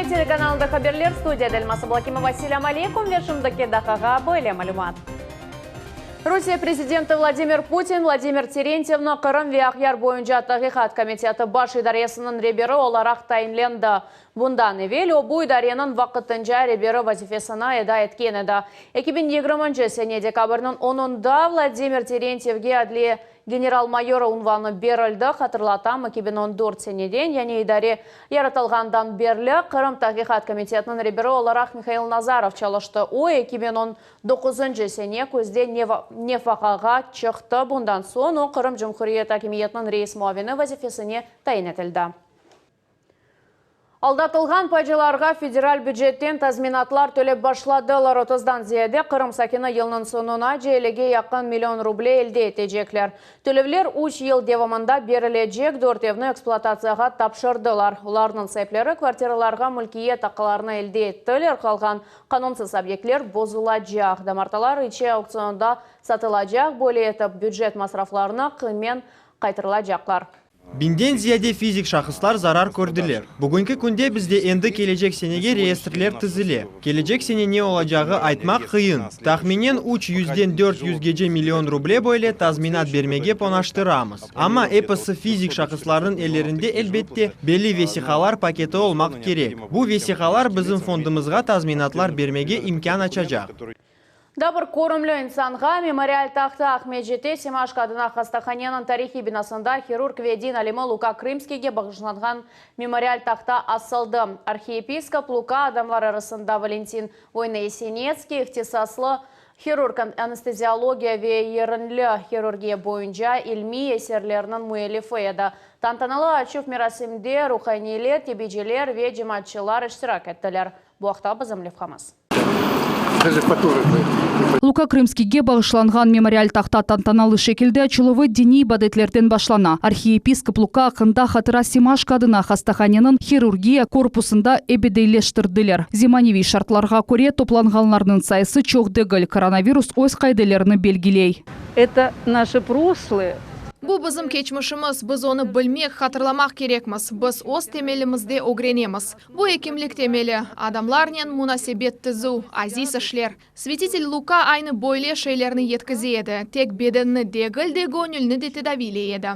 Millet telekanalında haberler, studiyada Elmaz Ablakimova. Selâm aleykum ve şimdiki daqiqağa böyle malümat. Rusiye prezidenti Vladimir Putin Vladimir Terentyevni Qırım ve Aqyar boyunca Taqiqat komiteti baş idaresiniñ reberi olaraq tayinlendi. Bundan evel o, bu idareniñ vaqtınca reberi vazifesini eda etken edi. 2020 sene dekabrniñ onunda Vladimir Terentyevge adliye General-mayorı unvanı berildi, hatırlatam, 2014 seneden, yani idare yaratılğandan berli Qırım Tahqiqat komitetiniñ reberi olaraq Mihail Nazarov çalıştı. O, 2019 sene küzde nefaqağa çıqtı, bundan soñ o, Qırım Cumhuriyet akimiyetiniñ reis muavini vazifesine tayin etildi. Aldatılğan paycılarğa federal bücetten tazminatlar tölep başladılar. Otuzdan ziyade Qırım sakini yılnıñ soñunace ellige yaqın million ruble elde etecekler. Tölevler üç yıl devamında berilecek. Dört evni ekspluatatsiyağa tapşırdılar. Olarnıñ saipleri kvartiralarğa mülkiyet aqlarını elde ettiler, qalğan qanunsız obyektler bozulacaq, damartalar içi auktsionda satılacaq, böyle etip bücet masraflarına qıymen qaytarılacaqlar. Biñden ziyade fizik şahıslar zarar kördiler. Bugünki künde bizde endi kelecek senege reyestrler tizile. Kelecek sene ne olacağı aytmaq qıyın. Tahminen üç yüzden dört yüzgece million ruble böyle tazminat bermege ponaştıramız. Amma episi fizik şahıslarnıñ ellerinde, elbette, belli vesiqalar paketi olmaq kerek. Bu vesiqalar bizim fondumızğa tazminatlar bermege imkân açacaq. Daa bir körümli insanğa memorial tahtı Aqmescitte Semaşko adına hastahaneniñ tarihiy binasında hirurg ve din alimi Luka Krımskiyge bağışlanğan memorial tahta asıldı. Arhiyepiskop Luka adamlar arasında Valentin Voyno-Yasenetskiy, ihtisaslı hirurg, anesteziologiya ve yerinli hirurgiya boyunca ilmiy eserlerniñ müellifi edi. Tantanalı açuv merasimde ruhaniyler, tibiciler ve cemaatçılar iştirak ettiler. Bu aqta bizim levhamız. Luka Krımskiyge bağışlanğan memorial tahta tantanalı şekilde açıluvı diniy ibadetlerden başlana. Arhiyepiskop Luka aqqında hatıra Semaşko adına hastahaneniñ hirurgiya korpusında ebediyleştirdiler. Zemaneviy şartlarğa köre, toplanğanlarnıñ sayısı çoq degil, koronavirus öz qaidelerini belgiley. Eto naşe proşloye. Bu bizim keçmişimiz, biz onı bilmek, hatırlamaq kerekmiz. Biz öz temelimizde ögrenemiz. Bu ekimlik temeli, adamlarnen munasebet tizüv, aziz işler. Svetitel Luka aynı böyle şeylerni yetkize edi, tek bedenni degil de, göñülni de tedaviyley edi.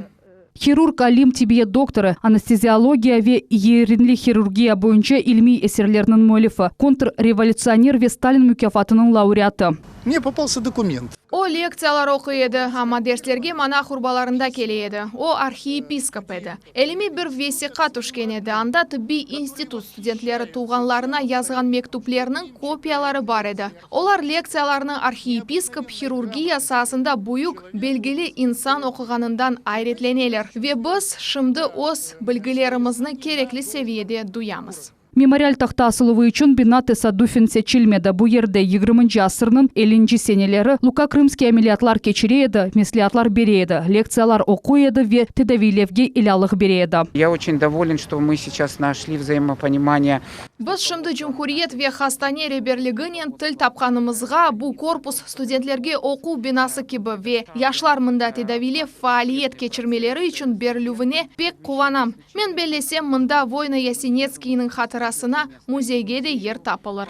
Hirurg, alim, tibbiyet doktorı, anesteziologiya ve yerinli hirurgiya boyunca ilmiy eserlerniñ müellifi, kontrrevolütsioner ve Stalin mukâfatınıñ laureatı. Mne popalsâ dokument. O, lektsiyalar oquy edi, amma derslerge monah urbalarında kele edi. O, arhiyepiskop edi. Elime bir vesiqa tüşken edi, anda tıbbiy institut studentleri tuvğanlarına yazğan mektüplerniñ kopiyaları bar edi. Olar lektsiyalarnı arhiyepiskop hirurgiya saasında büyük, bilgili insan oquğanından ayretleneler. Ve biz şimdi öz bilgilerimizni kerekli seviyede duyamız. Memorial tahta asıluvı içün bina tesadüfen seçilmedi. Bu yerde yigirminci asırnıñ ellinci seneleri Luka Krımskiy ameliyatlar keçire edi, mesleatlar bere edi, lektsiyalar oquy edi ve tedaviylevge ilâlıq bere edi. Ya oçen dovolen, çto mı seyças naşli vzaimoponimaniye. Biz şimdi cumhuriyet ve hastane reberliginen til tapqanımızğa, bu korpus studentlerge oquv binası kibi ve yaşlar mında tedaviylev faaliyet keçirmeleri içün berilüvine pek quvanam. Men bellesem, mında Voyno-Yasenetskiyniñ hatırasına müzeyge de yer tapılır.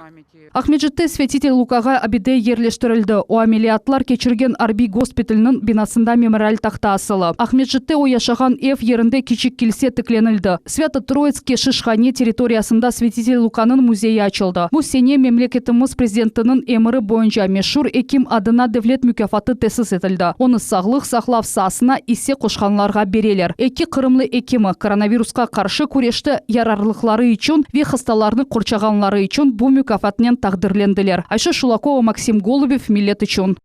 Aqmescitte Svetitel Lukağa abide yerleştirildi. O, ameliyatlar keçirgen arbiy gospitalniñ binasında memorial tahta asılı. Aqmescitte o yaşağan ev yerinde kiçik kilse tiklenildi. Svâto-Troitsk keşişhane territoriyasında Svetitel Lukanıñ müzeyi açıldı. Bu sene memleketimiz prezidentiniñ emiri boyunca meşur ekim adına devlet mukâfatı tesis etildi. Onı sağlıq saqlav saasına isse qoşqanlarğa bereler. Eki qırımlı ekimi, koronavirusqa qarşı küreşte yararlıqları içün ve hastalarnı qorçağanları içün bu mukâfatnen taqdirlendiler. Ayşe Şulakova, Maksim Golubev, Millet içün.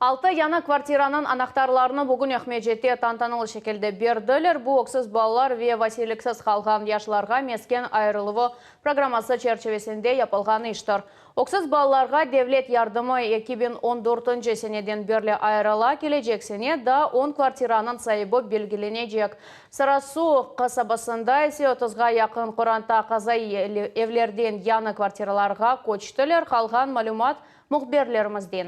Altı yañı kvartiranıñ anahtarlarını bugün Aqmescitte tantanalı şekilde berdiler. Bu, öksüz balalar ve vasiyliksiz qalğan yaşlarğa mesken ayırıluvı programması çerçivesinde yapılğan iştir. Öksüz balalarğa devlet yardımı 2014 seneden berli ayırıla, kelecek sene daa on kvartiranıñ saibi belgilenecek. Sarı-Su qasabasında ise otuzğa yaqın qoranta qazaiy evlerden yañı kvartiralarğa köçtiler, qalğan malümat mühbirlerimizden.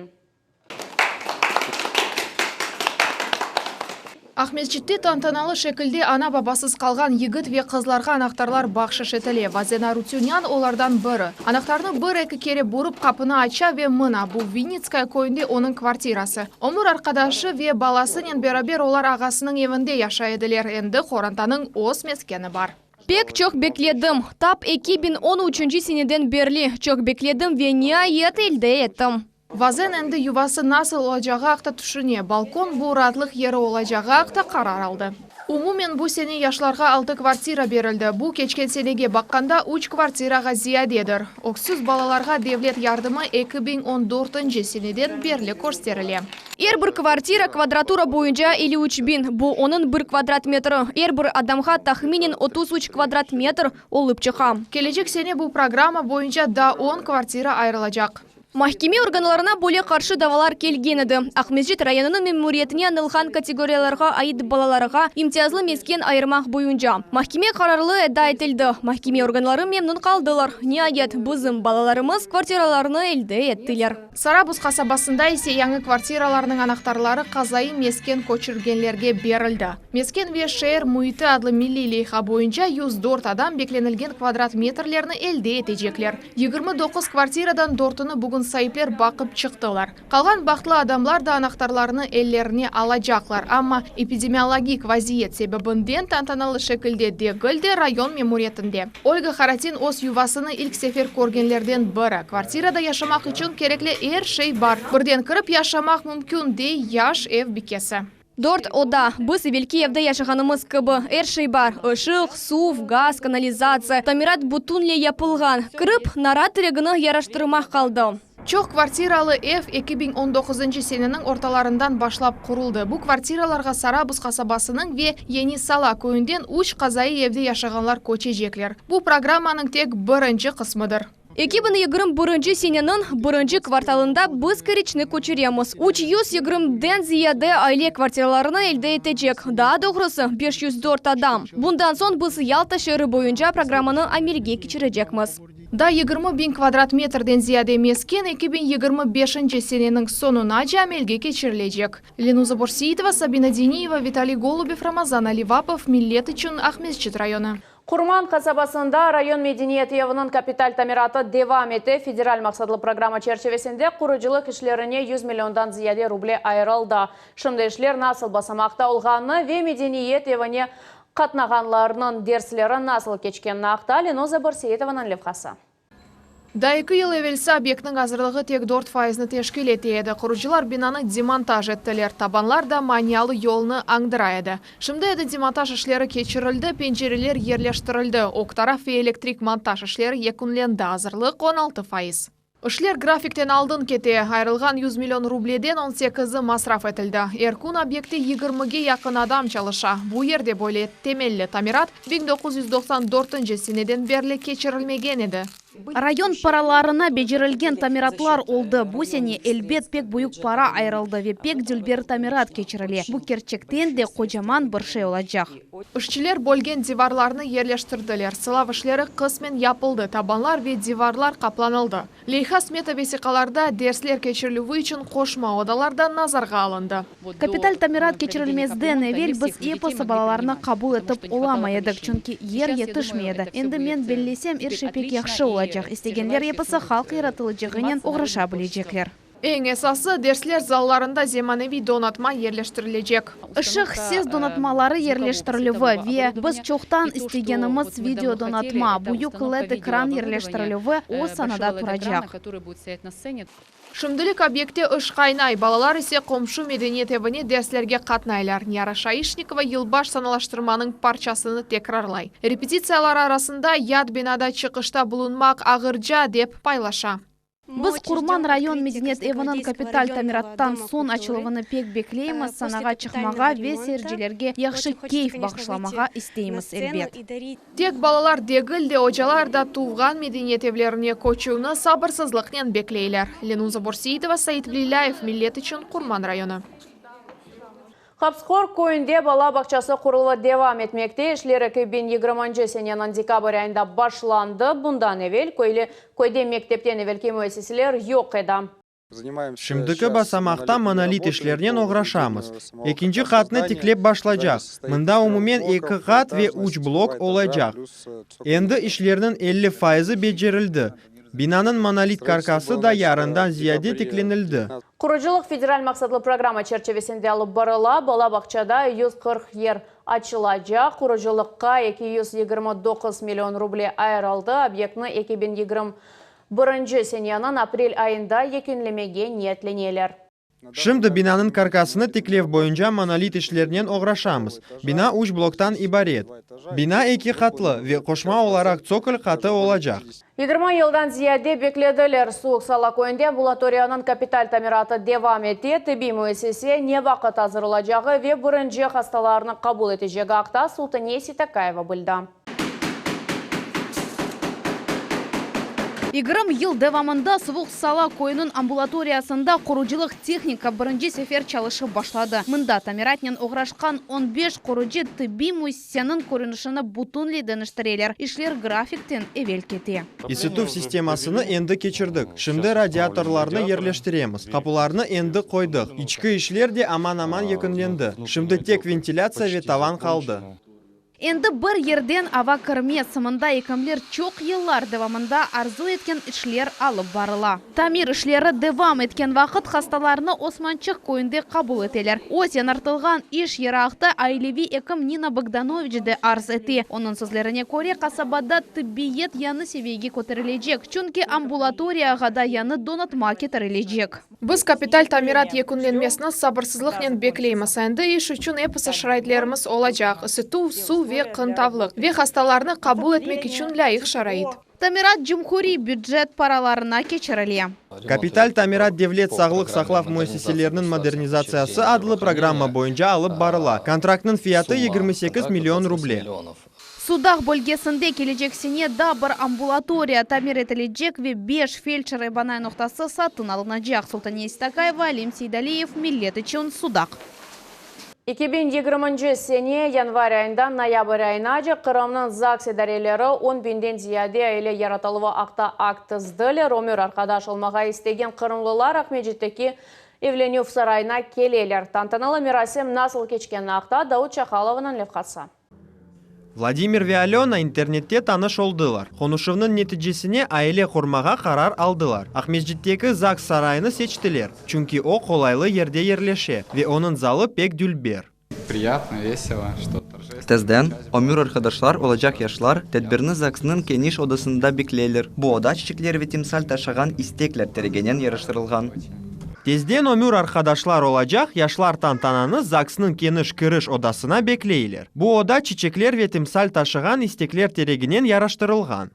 Aqmescitte tantanalı şekilde ana-babasız qalğan yigit ve qızlarğa anahtarlar bahşış etile. Vazen Arutünyan olardan biri. Anahtarnı bir-eki kere burıp qapını aça ve mına, bu Vinnitskaya köyünde onıñ kvartirası. Ömür arqadaşı ve balasınen beraber olar ağasınıñ evinde yaşay ediler, endi qorantanıñ öz meskeni bar. Pek çoq bekledim. Tap 2013 seneden berli çoq bekledim ve niayet elde ettim. Vazen endi yuvası nasıl olacağı aqta tüşüne, balkon bu raatlıq yeri olacağı aqta qarar aldı. Umumen bu sene yaşlarğa altı kvartira berildi, bu, keçken senege baqqanda, üç kvartirağa ziyadedir. Öksüz balalarğa devlet yardımı 2014 seneden berli kösterile. Er bir kvartira kvadratura boyunca 53 biñ, bu onıñ bir kvadrat metri, er bir adamğa tahminen 33 kvadrat metr olıp çıqa. Kelecek sene bu programma boyunca daa on kvartira ayırılacaq. Mahkeme organlarına böyle qarşı davalar kelgen edi, Aqmescit rayonınıñ memuriyetine añılğan kategoriyalarğa ait balalarğa imtiyazlı mesken ayırmaq boyunca. Mahkeme qararlı eda etildi, mahkeme organları memnün qaldılar, niayet, bizim balalarımız kvartiralarnı elde ettiler. Sarabuz qasabasında ise yañı kvartiralarnıñ anahtarları qazaiy mesken köçürgenlerge berildi. Mesken ve şeer müiti adlı milliy leyha boyunca 104 adam beklenilgen kvadrat metrlerni elde etecekler. 29 kvartiradan dörtüni bugün saipler baqıp çıqtılar. Qalğan bahtlı adamlar da anahtarlarnı ellerine alacaqlar, amma epidemiologik vaziyet sebebinden tantanalı şekilde degil de rayon memuriyetinde. Olga Haratin öz yuvasını ilk sefer körgenlerden biri. Kvartirada yaşamaq içün kerekli er şey bar. Birden kirip yaşamaq mümkün, dey yaş ev bikesi. Dört oda, biz evelki evde yaşağanımız kibi, er şey bar, ışıq, suv, gaz, kanalizatsiya, tamirat bütünley yapılğan. Kirip, narat teregini yaraştırmaq qaldı. Çoq kvartiralı ev 2019 seneniñ ortalarından başlap quruldı. Bu kvartiralarğa Sarabuz qasabasınıñ ve Yeni Sala köyünden üç qazaiy evde yaşağanlar köçecekler. Bu programmanıñ tek birinci qısmıdır. 2021 seneniñ birinci kvartalında biz Keriçni köçüremiz. 320-den ziyade aile kvartiralarını elde etecek, daa doğrusı, 504 adam. Bundan soñ biz Yalta şeeri boyunca programmanı amelge keçirecekmiz. Daa 20 biñ kvadrat metrden ziyade mesken 2025 seneniñ soñunace amelge keçirilecek. Lenuza Borseitova, Sabina Deniyeva, Vitaliy Golubev, Ramazan Alivapov, Millet içün, Aqmescit rayonı. Qurman qasabasında rayon medeniyet eviniñ kapital tamiratı devam ete. Federal maqsatlı programma çerçivesinde qurucılıq işlerine 100 milliondan ziyade ruble ayırıldı. Şimdi işler nasıl basamaqta olğanını ve medeniyet evine qatnağanlarnıñ dersleri nasıl keçkenini aqta Lenuza Borseitovanıñ levhası. Daa eki yıl evelsi obyektniñ azırlığı tek dört faizni teşkil ete edi. Qurucılar binanı demontaj ettiler, tabanlar da manialı yolnı añdıra edi. Şimdi edi demontaj işleri keçirildi, pencereler yerleştirildi, ög taraf ve elektrik montaj işleri yekünlendi, azırlıq 16%. İşler grafikten aldın kete, ayırılğan 100 million rubleden on sekizi masraf etildi. Er kün obyektte yigirmige yaqın adam çalışa. Bu yerde böyle temelli tamirat 1994 seneden berli keçirilmegen edi. Rayon paralarına becerilgen tamiratlar oldı. Bu sene, elbet, pek büyük para ayırıldı ve pek dülber tamirat keçirile. Bu kerçekten de qocaman bir şey olacaq. İşçiler bölgen divarlarnı yerleştirdiler. Sılav işleri qısmen yapıldı, tabanlar ve divarlar qaplanıldı. Leyha smeta vesiqalarda dersler keçirilüvi içün qoşma odalar da nazarğa alındı. Kapital tamirat keçirilmezden evel biz episi balalarnı qabul etip olamay edik, çünki yer yetişmey edi. Endi men bellesem, er şey pek yahşı olacaq, istegenler episi halq yaratıcılığınen oğraşa bilecekler. Eñ esası, dersler zallarında zemaneviy donatma yerleştirilecek. Işıq, ses donatmaları yerleştirilüvi ve biz çoqtan istegenimiz video donatma, büyük LED-ekran yerleştirilüvi o sanada turacaq. Şimdilik obyektte iş qaynay, balalar ise qomşu medeniyet evine derslerge qatnaylar. Niyara Şaişnikova yılbaş sanalaştırmanıñ parçasını tekrarlay. Repetitsiyalar arasında yat binada çıqışta bulunmaq ağırca, dep paylaşa. Biz Qurman rayon medeniyet eviniñ kapital tamirattan soñ açıluvını pek bekleymiz, sanağa çıqmağa ve seyircilerge yahşı keyf bağışlamağa isteymiz, elbet. Tek balalar degil de, ocalar da tuvğan medeniyet evlerine köçüvni sabırsızlıqnen bekleyler. Lenuza Borseitova, Said Velilâyev, Millet içün, Qurman rayonı. Hapıshor köyünde bala bağçası quruluvı devam etmekte. İşler 2020 seneniñ dekabr ayında başlandı. Bundan evel köyde mektepten evelki müessiseler yoq edi. Şimdiki basamaqta monolit işlernen oğraşamız. Ekinci qatnı tiklep başlacaq. Mında umumen eki qat ve üç blok olacaq. Endi işlerniñ 50 fayızı becerildi. Binanıñ monolit karkası da yarından ziyade tiklenildi. Qurucılıq federal maqsatlı programma çerçivesinde alıp barıla, bala bağçada 140 yer açılacaq. Qurucılıqqa 229 million ruble ayırıldı. Obyektni 2021 seneniñ aprel ayında yekünlemege niyetleneler. Şimdi binanıñ karkasını tiklev boyunca monolit işlernen oğraşamız. Bina üç bloktan ibaret. Bina eki qatlı ve qoşma olaraq tsokol qatı olacaq. 20 yıldan ziyade beklediler. Suvuq Sala köyünde ambulatoriyanıñ kapital tamiratı devam ete. Tibbiy müessise ne vaqıt azır olacağı ve birinci hastalarnı qabul etecegi aqta Sultaniye Seytakayeva bildi. 20 yıl devamında Suvuq Sala köyüniñ ambulatoriyasında qurucılıq tehnika birinci sefer çalışıp başladı. Mında tamiratnen oğraşqan 15 qurucı tibbiy müessiseniñ körünişini bütünley deñiştireler. İşler grafikten evel kete. Isıtuv sistemasını endi keçirdik. Şimdi radiatorlarnı yerleştiremiz. Qapularnı endi qoydıq. İçki işler de aman-aman yekünlendi. Şimdi tek ventilâtsiya ve tavan qaldı. Endi bir yerden ava kirmez, mında ekimler çoq yıllar devamında arzu etken işler alıp barıla. Tamir işleri devam etken vaqıt hastalarnı Osmançıq köyünde qabul eteler. Öz yañartılğan iş yeri aqta aileviy ekim Nina Bogdanoviç de arz ete. Onıñ sözlerine köre, qasabada tıbbiyet yañı seviyege köterilecek, çünki ambulatoriyağa da yañı donatma ketirilecek. Biz kapital tamirat yekünlenmesini sabırsızlıqnen bekleymiz. Endi iş içün episi şaraitlerimiz olacaq, ısıtuv, suv ve qıntavlıq, ve hastalarnı qabul etmek içün lâyıq şarait. Tamirat cumhuriy bücet paralarına keçirile. Kapital tamirat Devlet sağlıq saqlav müessiseleriniñ modernizatsiyası adlı programma boyunca alıp barıla. Kontraktnıñ fiyatı 28 million ruble. Sudaq bölgesinde kelecek sene daa bir ambulatoriya tamir etilecek ve beş feldşer-ebanay noqtası satın alınacaq. Sultaniye Seytakayeva, Alim Seydaliyev, Millet içün, Sudaq. 2020 sene yanvar ayından noyabr ayınace Qırımnıñ ZAGS idareleri 10 biñden ziyade aile yaratıluvı aqta akt tizdiler. Ömür arqadaş olmağa istegen qırımlılar Aqmescitteki Evlenüv sarayına keleler. Tantanalı merasim nasıl keçkeni aqta Davut Çahalovnıñ levhası. Vladimir ve Alöna internette tanış oldılar. Qonuşuvnıñ neticesine aile qurmağa qarar aldılar. Aqmescitteki ZAGS sarayını seçtiler, çünki o qolaylı yerde yerleşe ve onıñ zalı pek dülber. Tezden, ömür arqadaşlar olacaq yaşlar tedbirni ZAGSnıñ keniş odasında bekleyler. Bu oda çiçekler ve timsal taşığan istekler teregenen yaraştırılğan. Tezden ömür arqadaşlar olacaq yaşlar tantananı ZAGSnıñ keniş kiriş odasına bekleyler. Bu oda çiçekler ve timsal taşığan istekler tereginen yaraştırılğan.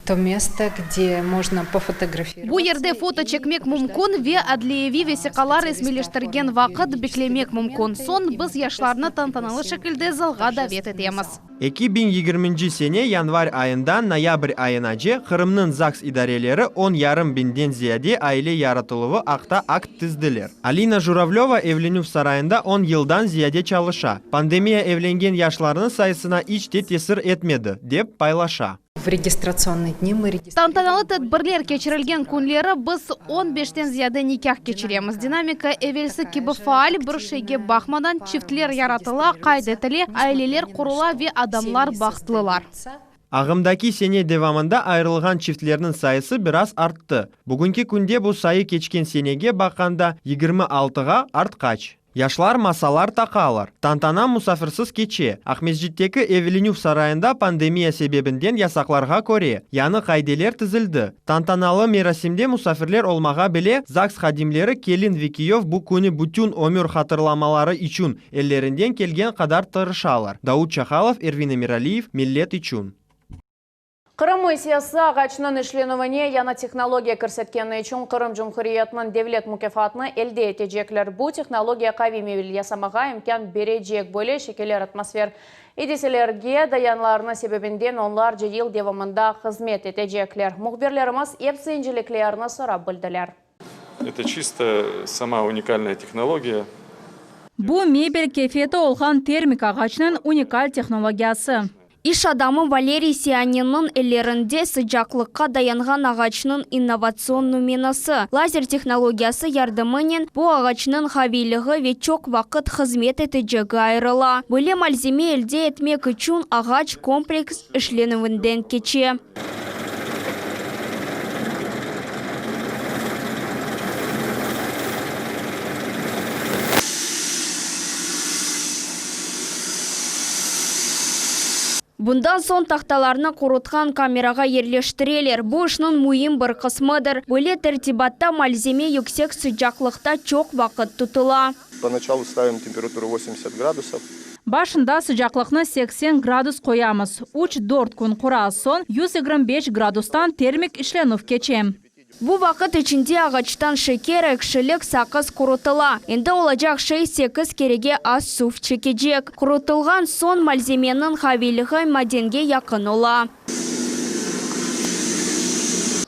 Bu yerde foto çekmek mümkün ve adliyeviy vesiqalar resmiyleştirgen vaqıt beklemek mümkün. Soñ biz yaşlarnı tantanalı şekilde zalğa davet etemiz. 2020 sene yanvar ayından noyabr ayınace Qırımnıñ ZAGS idareleri on yarım biñden ziyade aile yaratıluvı aqta akt tizdiler. Alina Juravlöva Evlenüv sarayında on yıldan ziyade çalışa. Pandemiya evlengen yaşlarnıñ sayısına iç te tesir etmedi, dep paylaşa. Tantanalı tedbirler keçirilgen künleri biz on beşten ziyade nikâh keçiremiz. Dinamika evelsi kibi faal, bir şeyge baqmadan, çiftler yaratıla, qayd etile, aileler qurula ve adamlar bahtlılar. Ağımdaki sene devamında ayırılğan çiftlerniñ sayısı biraz arttı. Bugünki künde bu sayı keçken senege baqqanda 26-ğa artqaç. Yaşlar masalar taqalar. Tantana musafirsiz keçe. Aqmescitteki Evlenüv sarayında pandemiya sebebinden yasaqlarğa köre, yañı qaideler tizildi. Tantanalı merasimde musafirler olmağa bile ZAGS hadimleri kelin ve kiyev bu künü bütün ömür hatırlamaları içün ellerinden kelgen qadar tırışalar. Davut Çahalov, Ervin Emiraliyev, Millet içün. Qırım müessisesi ağaçnıñ işlenüvine yañı tehnologiya kirsetkeni içün Qırım Cumhuriyetiniñ devlet mukâfatını elde etecekler. Bu tehnologiya qaviy mebel yasamağa imkân berecek. Böyle şekiller atmosfer adiselerge dayanlarını sebebinden onlarca yıl devamında hızmet etecekler. Mühbirlerimiz episi inceliklerini sorap bildiler. Это чисто сама уникальная технология. Bu mebel kefiyeti olğan termik ağaçnıñ unikal tehnologiyası. İş adamı Valeriy Siyaninniñ ellerinde sıcaqlıqqa dayanğan ağaçnıñ innovatsion nümünesi. Lazer tehnologiyası yardımınen bu ağaçnıñ qaviyliği ve çoq vaqıt hızmet etecegi ayırıla. Böyle malzeme elde etmek içün ağaç kompleks işlenüvinden keçe. Bundan soñ tahtalarnı qurutqan kamerağa yerleştireler. Bu işniñ müim bir qısmıdır. Böyle tertibatta malzeme yüksek sıcaqlıqta çoq vaqıt tutula. Ponaçalu stavim temperaturu 80 gradusov. Başında sıcaqlıqnı 80 gradus qoyamız. Üç-dört kün qura, soñ 125 gradustan termik işlenüv keçe. Bu vaqıt içinde ağaçtan şeker, ekşilik, saqız qurutıla. Endi olacaq şey sekiz kerege az suv çekecek. Qurutılğan soñ malzemeniñ qaviyliği madenge yaqın ola.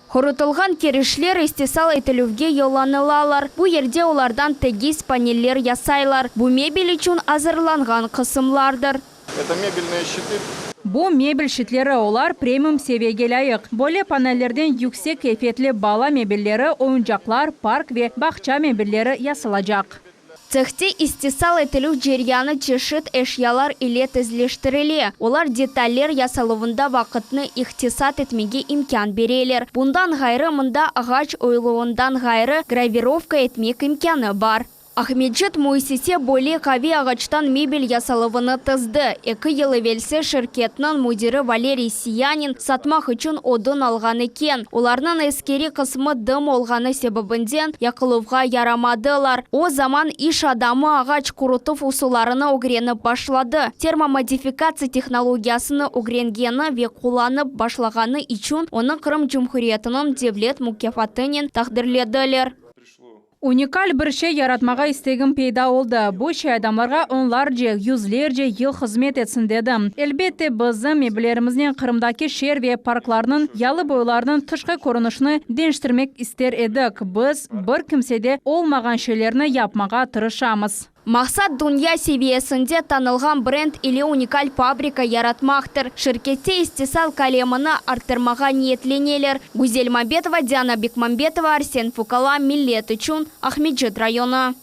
Qurutılğan kirişler istisal etilüvge yollanılalar. Bu yerde olardan tegiz paneller yasaylar. Bu mebel içün azırlanğan qısımlardır. Eto mebelnıye şçity. Bu mebel şitleri, olar premium seviyege lâyıq. Böyle panellerden yüksek keyfiyetli bala mebelleri, oyuncaqlar, park ve bağça mebelleri yasalacaq. Tsehte istisal etilüv ceryanı çeşit eşyalar ile tezleştirile, olar detaller yasaluvında vaqıtnı iqtisat etmege imkân bereler. Bundan ğayrı, mında ağaç oyuluvından ğayrı, gravirovka etmek imkânı bar. Aqmescit müessise böyle qaviy ağaçtan mebel yasaluvını tizdi. Eki yıl evelsi şirketniñ müdiri Valeriy Siyanin satmaq içün odun alğan eken. Olarnıñ eskeri qısmı dım olğanı sebebinden yaqıluvğa yaramadılar. O zaman iş adamı ağaç qurutuv usullarını ögrenip başladı. Termomodifikatsiya tehnologiyasını ögrengeni ve qullanıp başlağanı içün onı Qırım Cumhuriyetiniñ devlet mukâfatınen taqdirlediler. Unikal bir şey yaratmağa istegim peyda oldı. Bu şey adamlarğa onlarce, yüzlerce yıl hızmet etsin dedim. Elbette, bizim mebellerimiznen Qırımdaki şeer ve parklarnıñ, yalı boylarınıñ tışqı körünişini deñiştirmek ister edik. Biz bir kimsede olmağan şeylerni yapmağa tırışamız. Maqsat, dünya seviyesinde tanılğan brend ile unikal fabrika yaratmaqtır. Şirkette istisal kölemini arttırmağa niyetleneler. Güzel Mambetova, Diana Bekmambetova, Arsen Fukala, Millet içün, Aqmescit rayonı.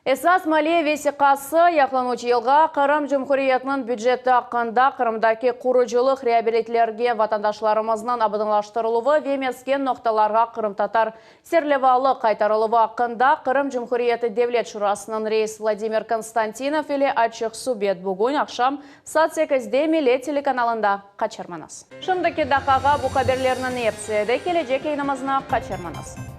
Esas maliye vesiqası, yaqın üç yılğa Qırım Cumhuriyetiniñ büceti aqqında Qırımdaki qurucılıq reabilitlerge vatandaşlarımıznıñ abadanlaştırıluvı ve mesken noqtalarğa qırımtatar Serlevalı qaytarıluvı aqqında Qırım Cumhuriyeti Devlet Şurasınıñ reis Vladimir Konstantinov ile açıq subet bugün aqşam saat sekizde Millet telekanalında qaçırmañız. Şimdiki daqqağa bu haberlerniñ episi edi, kelecek yayınımıznı qaçırmañız.